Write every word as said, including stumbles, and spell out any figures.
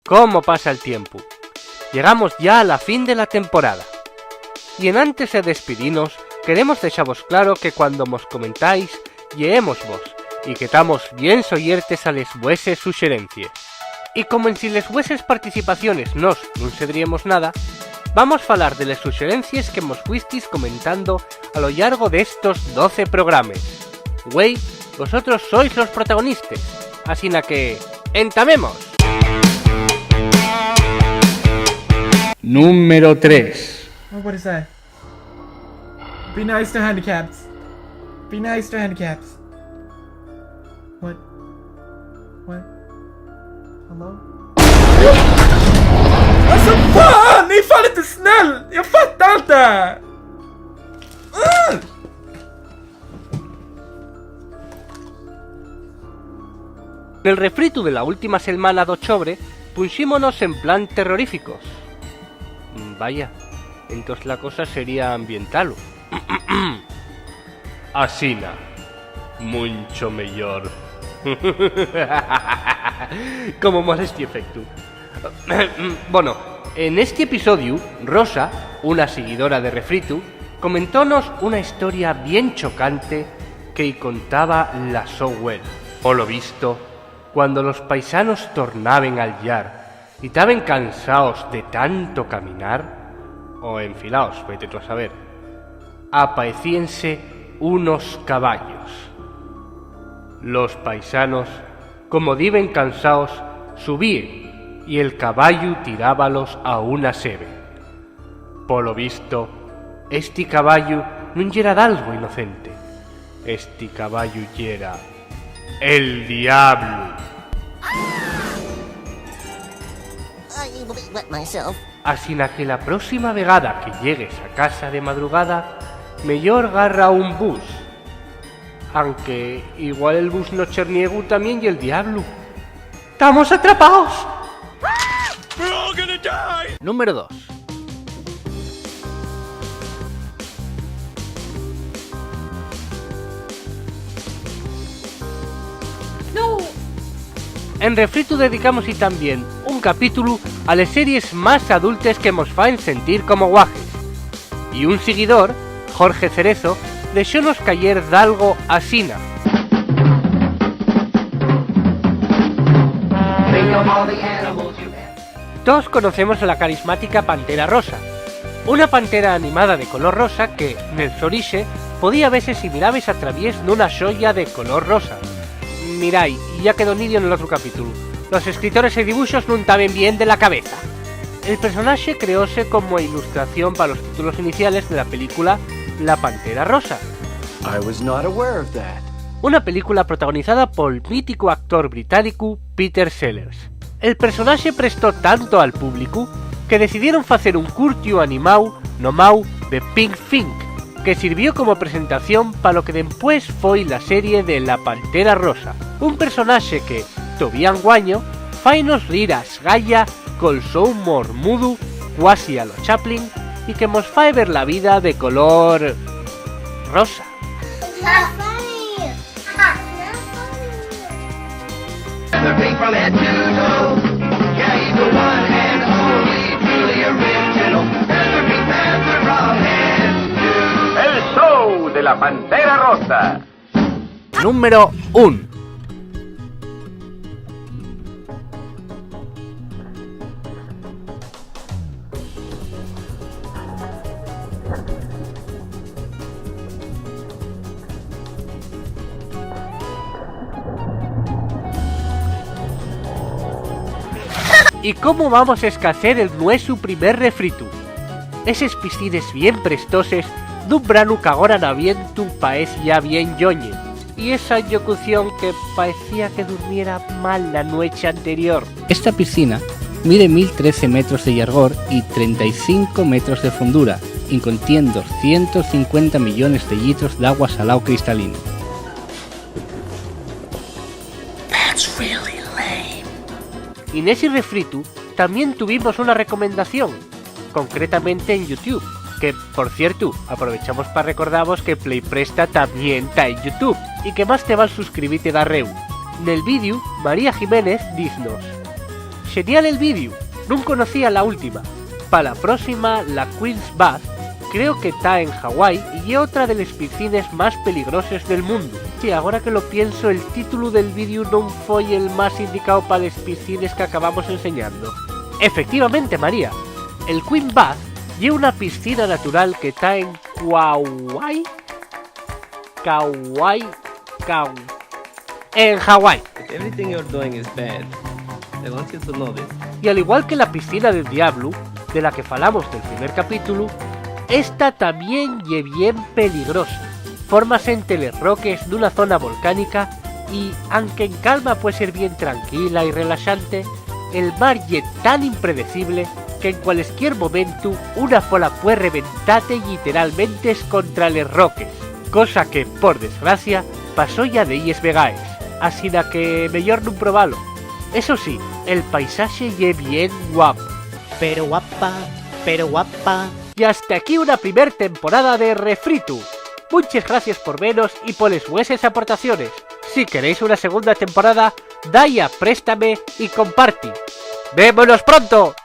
¿Cómo pasa'l tiempu? Llegamos ya a la fin de la temporada. Y enantes de despidinos, queremos dexavos claro que cuando mos comentáis, lleémosvos, y que tamos bien soyertes a les vueses suxerencies. Y como ensin les vueses participaciones nós nun sedríemos nada, vamos falar de les suxerencies que mos fuistis comentando a lo llargo d'estos doce programes. Güei, vosotros sois los protagonistes, asina que, ¡entamemos! Número tres. Oh, what is that? Be nice to handicaps. Be nice to handicaps. What? What? Hello? Wat fan! Ni falet snel! Ja fatalta! Ugh! Nel refritu de la última selmana d'ochobre, punxímonos en plan terroríficos. Vaya, entós la cosa sería ambientalu. Asina, muncho meyor. Como mola esti efectu. Bono, en esti episodiu, Rosa, una siguidora de refritu, comentónos una historia bien chocante que-y contaba la so güela. Polo visto, cuando los paisanos tornaben al llar y taben cansaos de tanto caminar, o enfilaos, vete tú a saber, apaecíense unos cabayos. Los paisanos, como diben cansaos, subíen y el cabayu tirábalos a una sebe. Polo visto, esti cabayu nun yera dalgo inocente. Esti cabayu yera el diablu. I wet myself. Asina que la próxima vegada que llegues a casa de madrugada, meyor garra un bus. Anque igual el bus nocherniegu tamién ye el diablu. ¡Tamos atrapaos! We're all gonna die! Número dos. No. En Refritu dedicamos-y tamién un capítulu a les series más adultes que mos faen sentir como guajes. Y un siguidor, Jorge Cerezo, dexónos cayer dalgo asina. Think of all the animals you have. Toos conocemos a la carismática Pantera Rosa, una pantera animada de color rosa que, nel so orixe, podía vese si mirabes a traviés d'una xoya de color rosa. Mirai, ya quedó nidio nel otru capítulu. Los escritores y dibuxos nun taben bien de la cabeza. El personaxe creóse como ilustración pa los títulos iniciales de la película La Pantera Rosa. I was not aware of that. Una película protagonizada pol míticu actor británicu Peter Sellers. El personaxe prestó tanto al públicu que decidieron facer un curtiu animáu nomáu The Pink Fink, que sirvió como presentación pa lo que dempués foi la serie de La Pantera Rosa, un personaxe que, tovía anguaño, fainos rir a esgaya col so humor mudu, cuasi a lo Chaplin, y que mos fae ver la vida de color rosa. Not funny. Not funny. Peppa Pig from head to toe. Yeah, he's the one and only, truly original. Peppa Pig, Peppa from head to toe. El show de la Pantera Rosa. Número un. ¿Y cómo vamos a escacer el nuesu primer refritu? Eses piscines bien prestoses d'un branu qu'agora n'Avientu paez ya bien lloñe, y esa llocución que paecía que durmiera mal la nueche anterior. Esta piscina mide mil trece metros de llargor y trenta y cinco metros de fondura, y contién doscientos cincuenta millones de llitros d'agua salao cristalino. That's really lame. Y nesi refritu tamién tuvimos una recomendación, concretamente en YouTube, que, por ciertu, aprovechamos pa recordavos que Play Presta tamién ta en YouTube, y que más te val suscribite darréu. Nel vídeu, María Jiménez diznos: Genial el vídeo, nun conocía la última. Pa la próxima, la Queen's Bath, creo que ta en Hawái y ye otra de les piscines más peligroses del mundu. Y agora que lo pienso, el títulu del vídeo non foi el más indicao pa les piscines qu'acabamos enseñando. Efectivamente, María, el Queen Bath ye una piscina natural que ta en Kauai, Kauai, Kau-, en Hawái. If everything you're doing is bad, I want you to know this. Y al igual que la piscina del diablu, de la que falamos del primer capítulo, esta tamién ye bien peligrosa. Fórmase ente les roques nuna zona volcánica y, anque en calma pue ser bien tranquila y relaxante, el mar ye tan impredecible que en cualesquier momentu una fola pue reventate lliteralmente escontra les roques, cosa que, por desgracia, pasó ya delles vegaes, asina que meyor nun probalo. Eso sí, el paisaxe ye bien guapo. Pero guapa, pero guapa. Y hasta aquí una primer temporada de Refritu. Munches gracies por venos y poles vueses aportaciones. Si queréis una segunda temporada, dai a préstame y comparti. ¡Vémonos pronto!